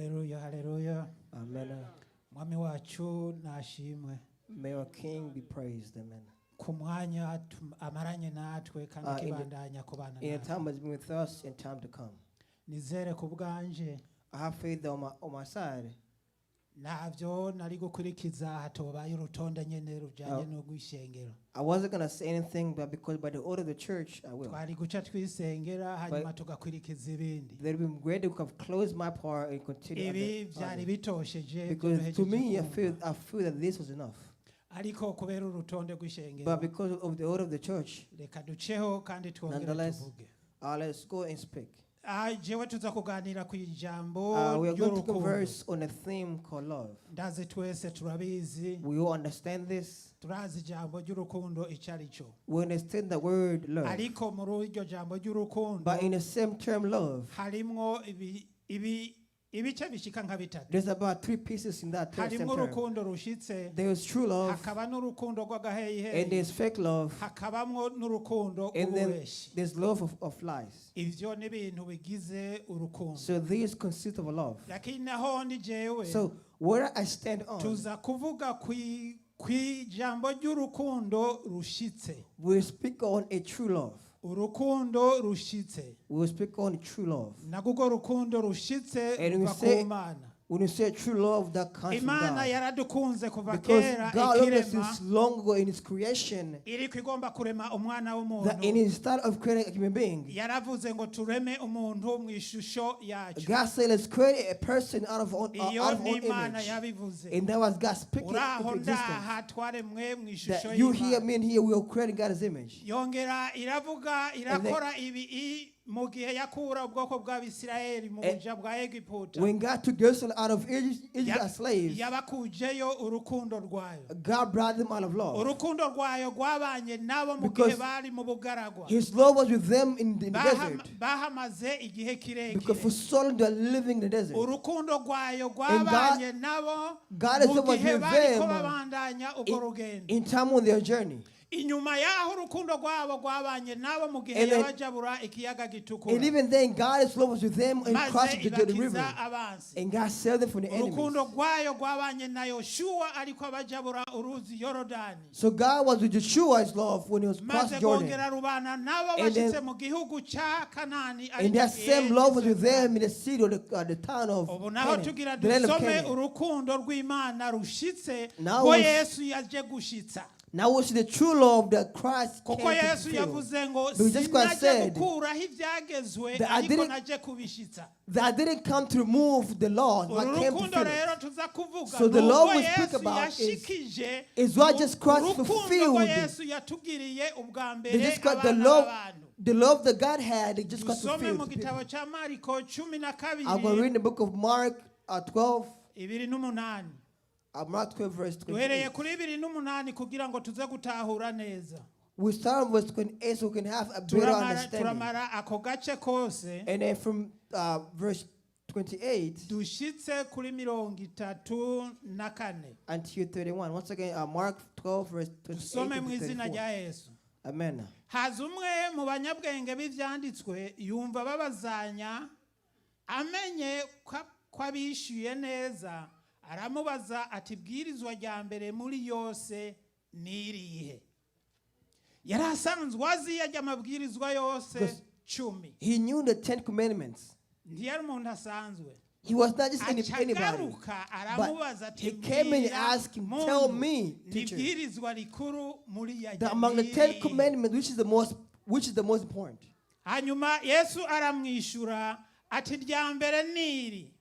Haleluya, haleluya. Amen. Mwami wacu nashimwe May our King be praised. Amen. Ku mwanya tum- amaranye natwe kandi akibandanya kubana In the natwe. Time has been with us in time to come. Nizere ku bwanje I have faith that on my side, ntabyo nari gukurikiza hatobaye urutonde nyene rujanye n'urw'ishengero. I wasn't going to say anything, but because by the order of the church, I will. Twari guca twisengera hanyuma tugakurikiza ibindi. That would been great to have closed my part and continue Ibi byari other. bitosheje Because to byorohejeje me, I kumva. feel that this was enough. Ariko kubera urutonde rw'ishengero But because of the order of the church, reka duceho kandi twongere nonetheless, tuvuge. Let's go and speak. Ah, jewe tuza kuganira ku ijambo We are going to ry'urukundo. Converse on a theme called love. Ndazi twese turabizi. We all understand this. Turazi ijambo ry'urukundo icyo ari cyo. We understand the word love. Ariko muri iryo jambo ry'urukundo But in the same term, love, harimwo ibi, ibi, ibice bishika nka bitatu. There's about three pieces in that same Harimwo term. urukundo rushitse, There is true love, hakaba n'urukundo and rw'agaheyiheyi, there's fake love, hakabamwo n'urukundo and then rw'ububeshi. There's love of lies. Ivyo ni ibintu bigize urukundo. So these consist of a love. Lakini naho ndi jewe So where I stand on, tuza kuvuga kwi kw'ijambo ry'urukundo rushitse. We speak on a true love. Urukundo rushitse. We will speak on true love. Nagurwo rukundo rushitse And we ruva ku Mana. When you say true love, that comes from Imana God. Yaradukunze kuva Because kera God loved us ikirema since long ago in His creation, iriko igomba kurema umwana that in w'umuntu His start of creating a human being, yaravuze ngo tureme umuntu mu ishusho yacu. God said, "Let's create a person Iyo out of ni own Imana image." yabivuze. And that was God speaking Uraho into existence. ndaha twaremwe mu ishusho That you here, y'Imana. me and here, we are creating God's image. Yongera iravuga irakora ibi i- mu gihe yakura ubwoko bw'Abisirayeli mu buja bwa Egiputa. When God took Israel out of Egypt Ya- as slaves, yabakujeyo urukundo rwayo. God brought them out of love. Urukundo rwayo rwabanye nabo mu gihe Because bari mu bugaragwa. His love was with them in the Baham- desert. Bahamaze igihe Because for kirekire. so long they are living in the desert. Urukundo rwayo rwabanye nabo God is mu was gihe with bariko them babandanya urwo rugendo. in time on their journey. Inyuma y'aho urukundo rwabo rwabanye nabo mu gihe yabajabura ikiyaga Gitukura And even then, God's love was with them and maze crossed the Jordan ibakiza River. abansi. And God saved them from the enemies. Urukundo rwayo rwabanye na Yoshuwa ariko abajabura uruzi Yorodani. So God was with Joshua's love when he was Maze crossed Jordan. rwongera rubana nabo bashitse mu gihugu ca Kanani And aricyo that gihe same love was with cy'isezerano. them in the city or the town of Ubu naho Canaan, tugira the land of dusome Canaan. urukundo rw'Imana rushitse Now rwo Yesu yaje gushitsa. Now we see the true love that Christ Kuko came to Yesu fulfill. yavuze ngo Because Jesus Christ sinaje said gukuraho ibyagezwe that I ariko didn't naje kubishitsa. That I didn't come to remove the law, but Uru I came to rukundo fulfill rero it. tuza kuvuga So the ni law urwo we speak Yesu about yashikije is what just Christ urukundo rwo fulfilled. Yesu yatugiriye ubwa They mbere just got the abana love, b'abantu. The love that God had, it just got Dusome fulfilled mu to people. gitabo cya Mariko cumi na I'm going to kabiri read the book of Mark 12, 28. Mark 12, verse Duhereye 28. Kuri 28 kugira ngo tuze gutahura neza. We start on verse 28 so we can have a better Turamara, understanding. Turamara ako gace kose And then from verse 28 dushitse kuri 34. Until 31. Once again, Mark 12, verse 28 Dusome mu to izina 34. Rya Yesu. Amen. Haza umwe mu banyabwenge b'ibyanditswe yumva babazanya amenye ko ko abishyuye neza aramubaza ati ibwirizwa rya mbere muri yose ni irihe? Yari asanzwe azi yajya amabwirizwa yose Because 10. he knew the Ten Commandments. Ntiyari umuntu asanzwe. He was not just anybody. Acagaruka aramubaza ati He came and "Mbwira, asked him, muntu, "Tell me, teacher, nibwirizwa rikuru muri that yajya among the Ten Commandments, which is the most important?" Hanyuma Yesu aramwishyura ati rya mbere niri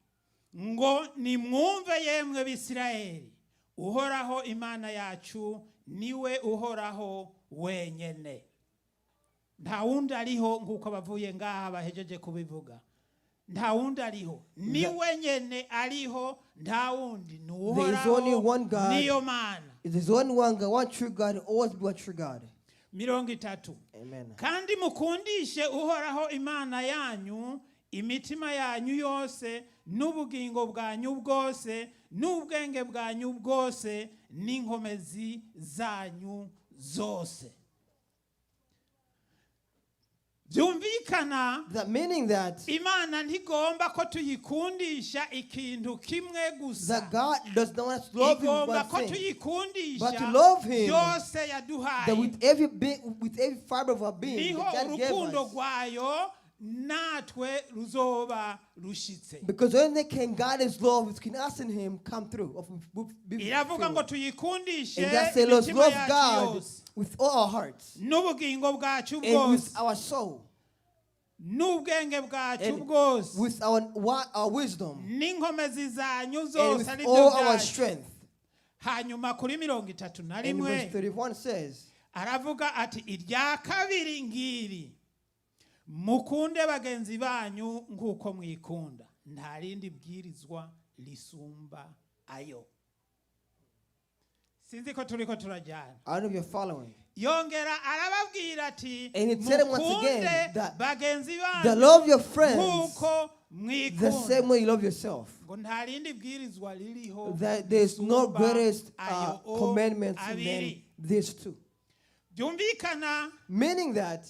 ngo nimwumve yemwe Bisirayeli Uhoraho Imana yacu niwe Uhoraho wenyene nta wundi ariho nk'uko abavuye ngaha bahejeje kubivuga nta wundi ariho ni wenyene ariho nta wundi ni There is only Uhoraho one God. Niyo Mana. There's only one God, one true God, and always be one true God. 30. Amen. Kandi mukundishe Uhoraho Imana yanyu imitima yanyu yose n'ubugingo bwanyu bwose n'ubwenge bwanyu bwose n'inkomezi zanyu zose. Byumvikana That meaning that Imana ntigomba ko tuyikundisha ikintu kimwe gusa, that God does not want us to love Him igomba one ko thing, tuyikundisha but to love Him byose that yaduhaye. with every being, with every fiber of our being Niho that God gave urukundo us. rwayo natwe ruzoba rushitse. Because only can God is love between us and Him come through. Of, be Iravuga ngo fulfilled. tuyikundishe And God said, let's imitima love yacu God yose with all our hearts n'ubugingo bwacu and bwose with our soul n'ubwenge bwacu and bwose with our wisdom n'inkomezi zanyu and zose with ari all byo our byacu. strength. Hanyuma kuri mirongo itatu na And rimwe verse 31 says, aravuga ati irya kabiri ngiri mukunde bagenzi banyu nk'uko mwikunda, nta rindi bwirizwa risumba ayo. Sinzi ko turiko turajyana. I don't know if you're following. Yongera arababwira ati And he said it once mukunde again that bagenzi the banyu love your friends nk'uko the mwikunda, same way you love yourself. ngo nta rindi bwirizwa ririho That there's no risumba greatest ayo o commandments than abiri. these two. Byumvikana Meaning that,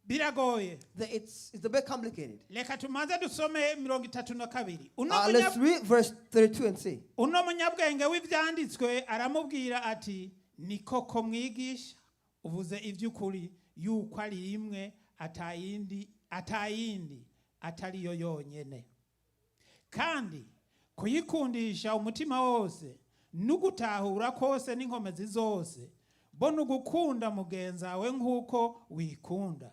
biragoye. that it's a bit complicated. Reka tumanze dusome 32. Uno Let's read verse 32 and see. Uno munyabwenge w'ibyanditswe aramubwira ati ni koko mwigisha, uvuze iby'ukuri yuko ari imwe atayindi atayindi atari yo yonyene, kandi kuyikundisha umutima wose n'ugutahura kose n'inkomezi zose bo n'ugukunda mugenzi wawe nk'uko wikunda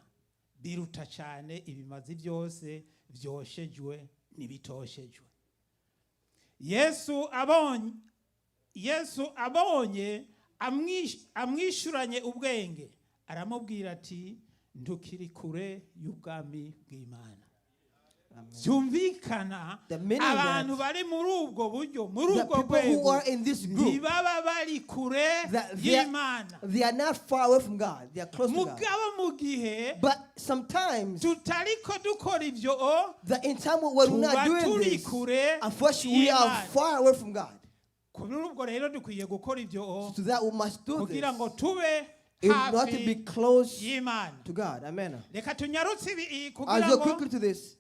biruta cyane ibimazi byose byoshejwe n'ibitoshejwe. Yesu abonye amwishyuranye ubwenge aramubwira ati ntukiri kure y'ubwami bw'Imana. Byumvikana The meaning abantu that bari muri ubwo buryo muri the ubwo people who rwego are in this group, ntibaba bari kure that they are, y'Imana. they are not far away from God. They are close to God. Mugabo mu gihe But sometimes, tutariko dukora ibyo o the in time when we're not tuba doing turi this, kure unfortunately, we are y'Imana. far away from God. Kuri ubwo rero dukwiye gukora ibyo o So that we must do this kugira ngo tube in order to be hafi close y'Imana. to God. Amen. Reka tunyarutse ibi I'll kugira go ngo quickly to this.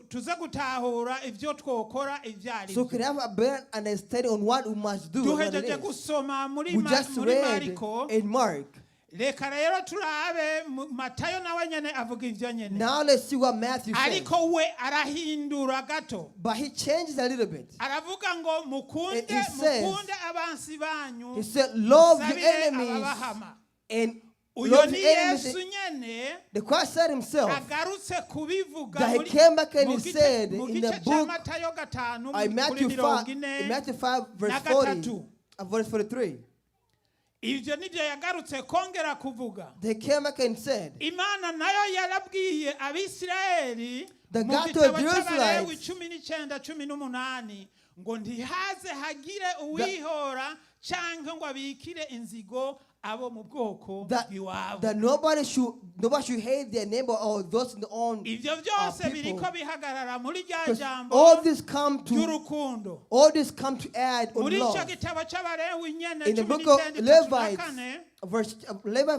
Tuze gutahura ibyo twokora ibyo ari So byo. we can have a better understanding on what we must do and what it Duhejeje is. gusoma muri We just muri read Mariko. in Mark. Reka rero turabe Matayo nawe nyene avuga ibyo nyene, Now let's see what Matthew says. ariko we arahindura gato. But he changes a little bit. Aravuga ngo mukunde And he says- mukunde abansi banyu, He said, love your musabire enemies ababahama. and Uyo love ni your enemies. Yesu nyene The Christ said himself agarutse kubivuga that he muri came back and mu he said mu in gice the cya book Matayo 5 kuri Matthew mirongo 5, ine in Matthew 5 verse na 40, gatatu. Verse 43. Ibyo nibyo yagarutse kongera kuvuga. They came back and said, Imana nayo yarabwiye Abisirayeli The mu God gitabo told the cy'Abalewi Israelites 19:18 ngo ntihaze hagire uwihora cyangwa ngo abikire inzigo abo mu bwoko that, bw'iwabo. that nobody should hate their neighbor or those in the own Ibyo byose people. biriko bihagarara muri rya 'Cause jambo all this come to ry'urukundo. all this come to add on Muri icyo love. gitabo cy'Abalewi nyene In the cumi book of n'icyenda itatu na Levites, kane verse Levi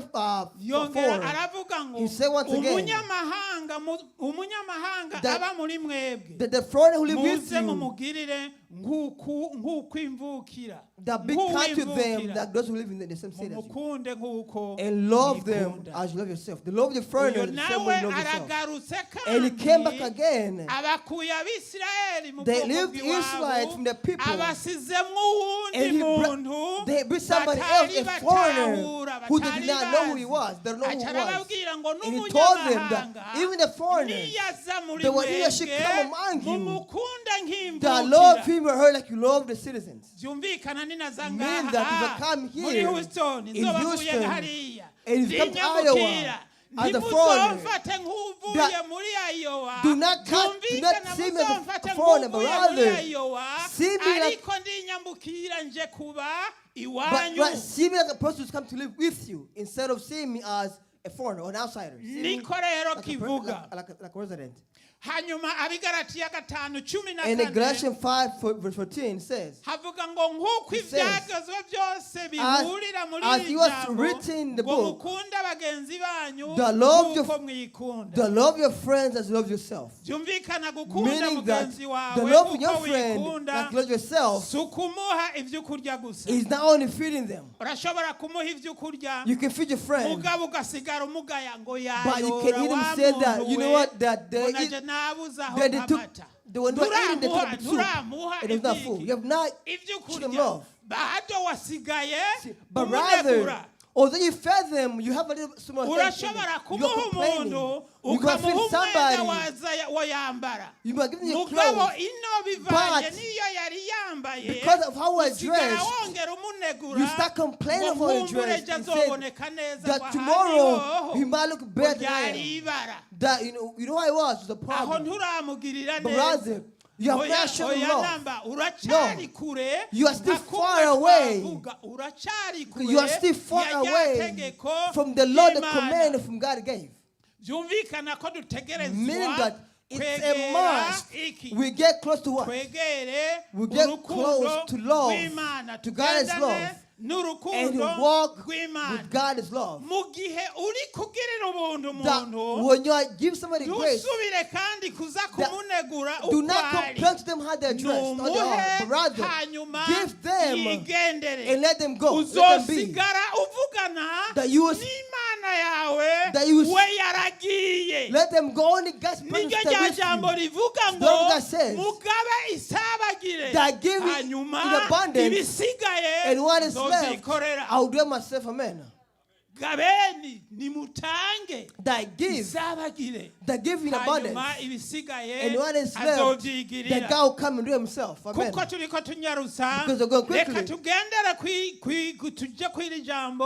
yongera 4, aravuga ngo he said once again umunyamahanga umunyamahanga that aba muri mwebwe that the foreigner who live with muze you, mumugirire nk'uku nk'uko imvukira that be kind to them, nk'uwimvukira that those who live in the same city as you, mumukunde nk'uko and love them mwikunda. as you love yourself. They love the foreigner Uyu the same way nawe you love yourself. aragarutse And he came back kandi again. abakuye Abisirayeli mu They bwoko leave the Israelites from the people. abasizemwo uwundi And muntu they bring somebody else, batari a foreigner, batahura who they batari did not know who he bazi. was. They don't know who he Aca was. arababwira ngo And he told them that n'umunyamahanga even the foreigners, niyaza muri that when he or she mwebwe come among you, mumukunde that love nk'imvukira. him or her like you love the citizens. Byumvikana ninaza Mean that if I ngaha come muri here Houston in nzoba mvuye Houston, hariya and if you come to ndinyamukira Iowa as a foreigner, ntimuzomfate nk'uvuye that muri Iowa. do not cut, do not Byumvikana see me as muzomfate a foreigner, but nk'uvuye muri rather Iowa see me like, ariko ndinyambukira nje kuba but, iwanyu. but see me like a person who's come to live with you instead of seeing me as a foreigner or an outsider. See me Niko rero like a, kivuga. like a resident. Hanyuma Abigaratiya 5:14 And in Galatians 5, verse 14 says, havuga ngo nk'uko It says, ibyagezwe byose bihurira muri as iri it was jambo written in the ngo book, mukunde bagenzi banyu the love your- nk'uko mwikunda. To love your friends as you love yourself. Byumvikana gukunda Meaning that mugenzi wawe the love of your nk'uko friend wikunda like you love yourself si ukumuha ibyo kurya gusa. is not only feeding them. Urashobora kumuha ibyo kurya You can feed your friend, mugabo ugasigara umugaya ngo but you yayora can even wa say that, muntu you know we what, that ngo they naje eat, nabuze aho that they took, amata. they were not eating the Nturamuha cup of soup. nturamuha It is not full. ibyiki You have not ibyo shown them kurya love. bado wasigaye See, but rather, umunegura. although you fed them, you have a little small attention. Urashobora You kumuha are complaining. umuntu You can ukamuha feed umwenda somebody. waza wayambara You might give them your mugabo clothes. ino bivanye But n'iyo yari yambaye because of how we're usigara dressed, wongera umunegura you start complaining ngo of how you're nkumbure dressed ejo and say azoboneka neza ngo that ahandi tomorrow hoho he might look ngo better than I ryari am. ibara. That you know how it was, it was a Aho problem. nturamugirira But neza. rather, you have Oya not shown oya love. namba uracyari kure You are still nka kumwe far away. twavuga, uracyari kure You are still far ya rya away tegeko from the law, the ry'Imana. command from God gave. Byumvikana ko Meaning dutegerezwa that it's a kwegera must. iki We get close to what? twegere We get urukundo close to love, rw'Imana to God's tugendane love, and n'urukundo walk rw'Imana. with God's love. Mu gihe uri kugirira ubuntu That umuntu when you give somebody grace, ntusubire kandi kuza kumunegura do uko not ari complain to them how they're dressed or they are, numuhe but rather hanyuma give them yigendere and let them go. Let them be. uzosigara uvugana That you will- n'Imana yawe That you will- we yaragiye. Let them go. Only God's presence Niryo stay rya with jambo you. rivuga The ngo Lord God says mugabe isabagire that give it hanyuma in abundance, ibisigaye and what is left, nzovyikorera. I will do it myself. Amen. Gabeni nimutange That give, isabagire that give in abundance, hanyuma ibisigaye and what is left, that azovyigirira. God will come and do himself. Amen. Kuko turiko tunyarusa Because we're going quickly. reka tugendere tuje kw'iri jambo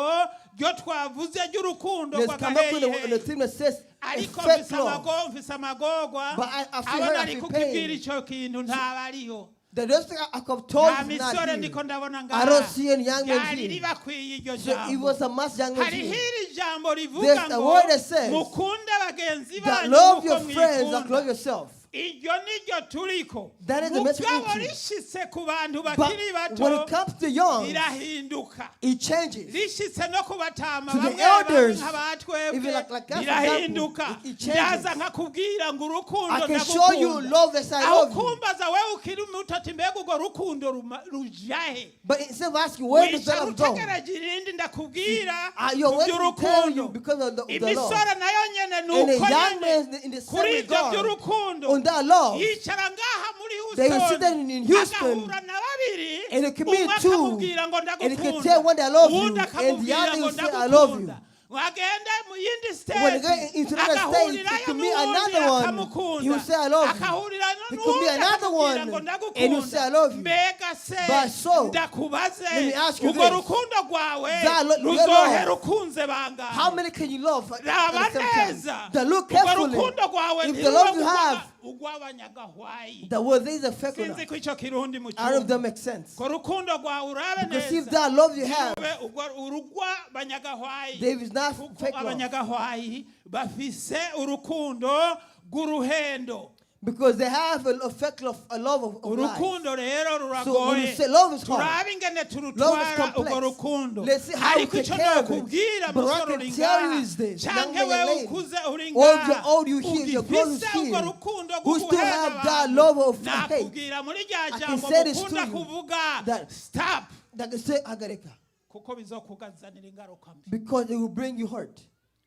ryo twavuze ry'urukundo Let's come back to the rw'agaheyiheyi. thing that says a Ariko fake mfise love. mfise amagorwa But I feel abo hurt, I nari feel kukubwira pain. ico kintu ntabariho. The rest I could have told Nta is not misore here. ndiko ndabona I don't see any young men ngaha ryari here. ribakwiye iryo So it jambo. was a mass young man Hariho here. iri jambo rivuga There's a ngo word that says mukunde bagenzi that banyu love nk'uko your friends like mwikunda. love yourself. Iryo niryo turiko That is the message mugabo we preach. rishitse ku bantu But bakiri bato when it comes to young, rirahinduka. it changes. Rishitse no kubatama To the bamwe bamwe elders, nka batwebwe even like us, for rirahinduka. example, it changes. Ndaza nkakubwira ngo urukundo I can show you ndagukunda love as I aho love you. kumbaza wewe ukiri muto ati mbega urwo rukundo rujahe But instead of asking where does that wicara love go, utegereje irindi ndakubwira you're ku waiting to tell you by'urukundo. because of the love. Imisore nayo nyene And the nuko young nyene man in the same kuri ibyo regard, by'urukundo on that love, yicara ngaha muri they will sit Houston there in Houston, agahura na babiri and they can meet umwe two, akamubwira ngo and he can ndagukunda tell one that I love you, uwundi and the akamubwira other ngo will say I love you. ndagukunda wagenda mu yindi When they go state into another state, he agahurirayo could meet n'uwundi another one. akamukunda He will say, I love you. akahurirayo He could meet n'uwundi another akamubwira one, ngo and he will say, I ndagukunda love you. Mbega se But so, ndakubaze let me ask you urwo this. rukundo rwawe That your ruzohera love, ukunze bangahe? how many can you love at Raba the same time? neza The look urwo carefully. rukundo rwawe If the love you have, urw'abanyagahwayi the word is a fake or sinzi not. ko icyo kirundi mu I don't know if cyumba that makes sense. urwo rukundo rwawe urabe Because if neza that love you have, ube urw'abanyagahwayi there is not kuko fake love. abanyagahwayi bafise urukundo rw'uruhendo. Because they have a fake love, a love of lies. Urukundo rero So when you ruragoye say love is hard, turabe ingene love is turutwara urwo complex. rukundo. Let's see how we Ariko take icyo care of it. nokubwira But what I musore can uri tell you ngaha is this, young canke man and wewe lady, ukuze uri or if ngaha you're old, you hear, your grown is ugifise urwo here, rukundo who still rw'uguhenda have that abantu love of hate, nakubwira muri rya I can jambo say this to mukunda you, kuvuga that- stop that can say Hagarika, kuko bizokugazanira ingaruka mbi because it will bring you hurt.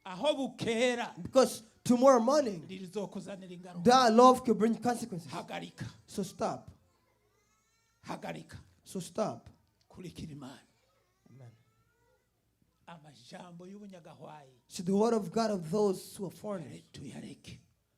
Aho bukera Because tomorrow morning, rizokuzanira ingaruka. that love could bring consequences. Hagarika. So stop. Hagarika. So stop. Kurikira Imana. Amen. Amajambo y'ubunyagahwayi So the word of God of those who are foreigners, tuyareke.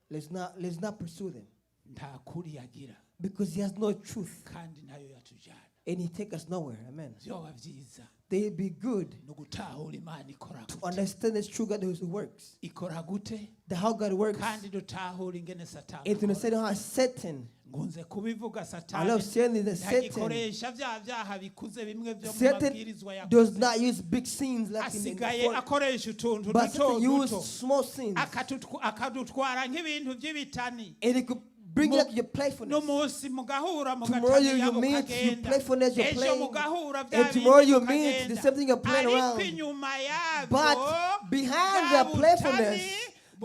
let's not pursue them. Nta kuri yagira Because he has no truth kandi ntayo yatujyana. and he take us nowhere. Amen. Byoba byiza They be good ni ugutahura Imana ikora to gute understand this true God who works. ikora gute The how God works kandi dutahure ingene Satani and to akora. understand how Satan Nkunze kubivuga, I Satani love saying that Satan, ntagikoresha bya byaha bikuze bimwe byo mu Satan mabwirizwa does yakuze. not use big sins like in the Asigaye akoresha utuntu but duto Satan duto, uses small sins. Akadutwara nk'ibintu by'ibitani. And it could bring like your playfulness. N'umunsi mugahura, Tomorrow you, mugataniya, you meet, you mukagenda. playfulness, you're Ejo playing. mugahura, bya And bindi, tomorrow you meet, the mukagenda. same thing, you're playing Ariko around. inyuma yabyo, But behind bwa the playfulness, butani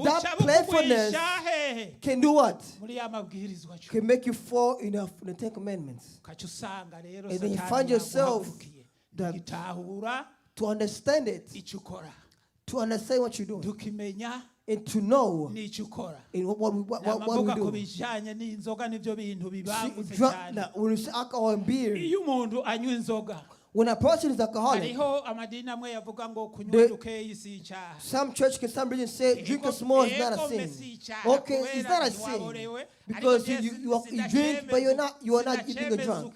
that buca playfulness bukugwisha hehe? can do what? Muri ya mabwirizwa cumi. Can make you fall in the Ten Commandments. Ukaca usanga rero And then you Satani find yourself yaguhagurukiye. that- Ugitahura To understand it, icyo ukora, to understand what you're doing, tukimenya and to know n'icyo ukora. in what we Namavuga ku do. bijyanye n'inzoga n'ibyo bintu See, bibangutse drunk, cyane. now, when you see alcohol and beer, Iyo umuntu anywa inzoga, when a person is alcoholic, hariho amadini amwe yavuga ngo kunywa dukeyi si icyaha. some church can some religion say drink a small is not a sin. Okay, it's not a sin because you drink, but you are not eating a drunk.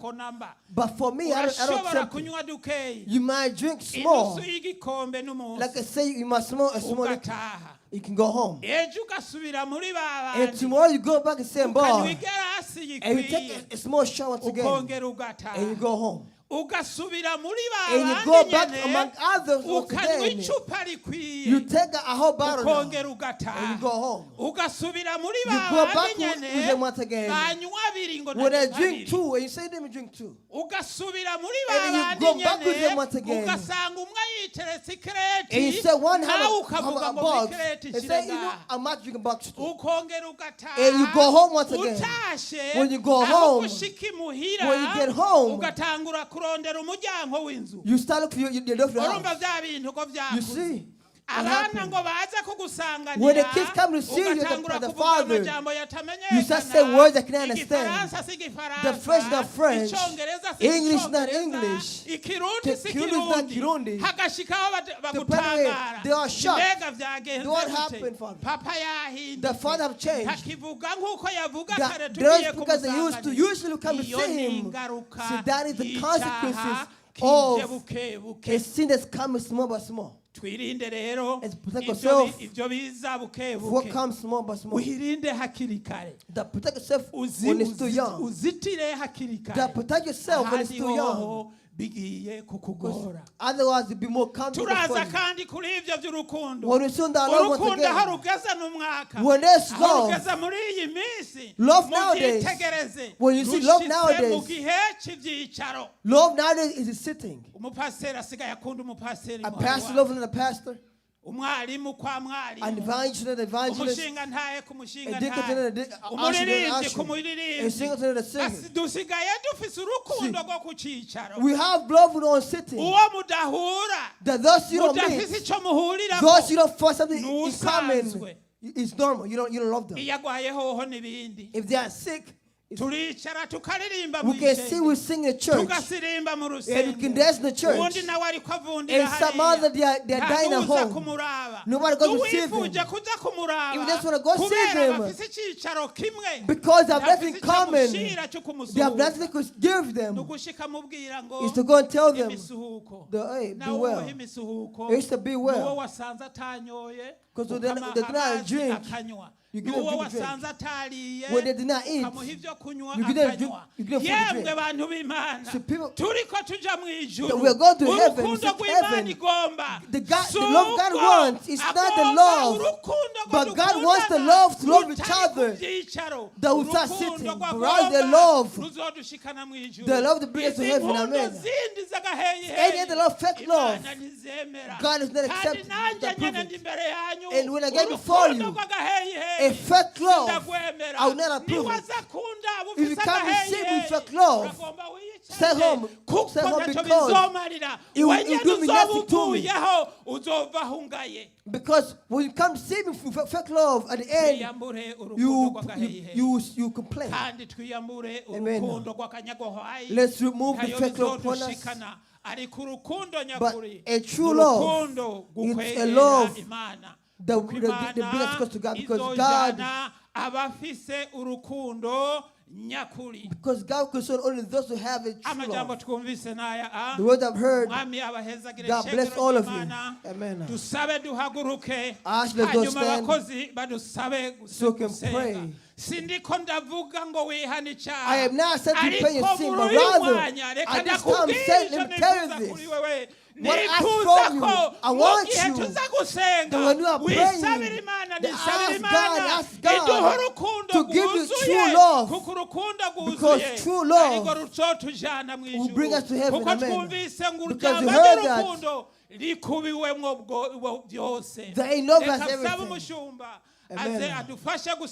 But for me, I don't Urashobora accept it. kunywa dukeyi, You might drink small, inusu y'igikombe n'umunsi, like I say, you might small a small liquor. ugataha. You can go home, Ejo ugasubira muri ba and bandi, tomorrow you go back and say ukanywa bar, igerasi and you take yikwiye, a small shot once again, ukongera and you ugataha, go home, ugasubira muri ba and you go bandi back nyene, among others once ukanywa again. icupa rikwiye, You take a whole bottle now, ukongera and you ugataha, go home. ugasubira muri You ba go bandi back with nyene them once again. banywa abiri ngo When they nanywa drink abiri. two, and you say, "Let me drink two." Ugasubira muri ba And then you bandi go back with nyene, them once again. ugasanga umwe yiteretse ikireti, And you say one have nawe a, have ukavuga a ngo box. ikireti And shire say, you know, ngaha. I'm not drinking box two. Ukongera ugataha. And you go home once again. Utashe, When you go aho home, gushika imuhira, when you get home, ugatangura kurondera umuryango w'inzu. You start looking for your love your Urumva house. bya bintu ko You byakuze. see what Abana happened? ngo baze kugusanganira, When the kids come to see you, ugatangura the kuvuga father, amajambo you start saying words they cannot understand. Igifaransa si igifaransa, The French not French, Icyongereza si English not Icyongereza, English, Ikirundi the si Kirundi is not Kirundi. Kirundi. Hagashikaho The point where bagutangara. they are shocked. Mbega byagenze What gute? happened, Father? Papa yahindutse. The father have changed. Ntakivuga nk'uko yavuga That kare those tugiye because they used to kumusanganira. usually come to Iyo see ni him. ingaruka See, that is the y'icyaha consequences kije of buke buke. a sin that's coming small by small. Twirinde rero Let's protect ibyo ourselves. ibyo biza buke What buke. comes small by small. Wirinde hakiri kare. That protect yourself when it's too young. Uzitire hakiri kare. That protect yourself when it's Ahandi too young. hoho bigiye kukugora. Otherwise, it'll be more comfortable for Turaza you. kandi kuri ibyo by'urukundo. When we soon that love once Urukundo aho again, rugeze n'umwaka, when there's aho love, rugeze muri iyi minsi, love nowadays, mubyitegereze, when you see love rushitse mu nowadays, gihe cy'ibyicaro. Love nowadays is a sitting. Umupasiteri asigaye akunda umupasiteri A muhari pastor wacu. loving a pastor, Umwarimu kwa an mwarimu, evangelist, an evangelist, umushinga ntaye ku mushinga a deacon, ntaye, a usher, an umuririmbyi ku usher, a muririmbyi. singer to the singer. Dusigaye dufise urukundo rwo ku cyicaro. We have love on sitting. Uwo mudahura, That those you don't mudafise meet, icyo muhurirako, those you don't find something in common, Nusanzwe. it's normal. You don't love them. Iyo agwaye hoho n'ibindi, If they are sick, turicara tukaririmba mu we can see ishengero, we sing in the church, tugasirimba mu and we can rusengero, dance in the church. Uwundi nawe ariko avundira And some other they are nta dying at n'uza home. kumuraba. Nobody goes to see them. N'uwifuje kuza kumuraba, If they just wanna go see kubera them, bafise icyicaro kimwe, because they have ntafise nothing icyo common, amushira cyo they have kumusuhuza. nothing they could give them. Ni ugushika amubwira ngo Is to go and tell them, imisuhuko. Hey, be Nawe well. umuha imisuhuko. It's to be well. N'uwo wasanze atanyoye, 'Cause ukamuha they did not amazi drink. akanywa. You give them N'uwo drink to drink. wasanze atariye, When they did not eat, ukamuha ibyo kunywa you give them akanywa. you give them food to Yemwe drink. bantu b'Imana, So people- turiko tuja mu ijuru, That we are going to heaven, urukundo we seek rw'Imana heaven. igomba The si love God uko wants is not the agomba love, urukundo rwo but God wants the dukundana love to love each rutari ku other. byicaro. That we start Urukundo sitting, rwagomba but rather the love, ruzodushikana mu ijuru. the love that brings us to Izi heaven, nkundo amen. zindi z'agaheyiheyi, Any other love, fake love, Imana ntizemera. God is not Kandi accepting, nanjye not nyene approving. ndi imbere yanyu, And when I get before urukundo you, rw'agaheyiheyi, a fake love, sindagwemera. I will not approve it. Niwaza kunda If you ufise come to see me agaheyiheyi, fake love, uragomba wiyicare, stay home. kuko Stay home ntacyo because bizomarira. it Wenyene will do me uzoba nothing to me. uvuyeho, uzova ahungaye. Because when you come to see me with fake love, at the end, Twiyambure urukundo you, you, rw'agaheyiheyi, you complain. kandi twiyambure Amen. urukundo rw'akanyagohayi. Let's remove the Ntayo fake love upon us. bizodushikana, ariko urukundo nyakuri a true ni love, urukundo it's a gukwegera love Imana. that Kuko that brings us Imana close to God, because God izojana abafise urukundo nyakuri. Because God concern only those who have a true Amajambo love. Twumvise n'aya a The word I've heard, Mwami abahezagire. God bless Shengero all of you. ry'Imana. Amen. Dusabe duhaguruke Ask, let us hanyuma stand abakozi badusabe so we can gusenga. Pray. Sindiko ndavuga ngo wihane icyaha I am not said to pray ariko your sin, muri but uyu rather, mwanya reka at this time, ndakubwira said, icyo let me tell you nifuza this. Kuri wewe What I ask nifuza from you, ko I mu want gihe you tuza gusenga that when you are wisabira praying, Imana that nisabira ask Imana God, ask God iduhe urukundo to give you rwuzuye true love. Kuko urukundo Because rwuzuye true love ariko ruzotujana mu will bring us to ijuru heaven. kuko Amen. Twumvise ngo Because you urujambo heard that ry'urukundo rikubiwemwo bwo- bwo- byose. That in love Reka has nsabe everything. umushumba Amen. aze adufashe gusenga.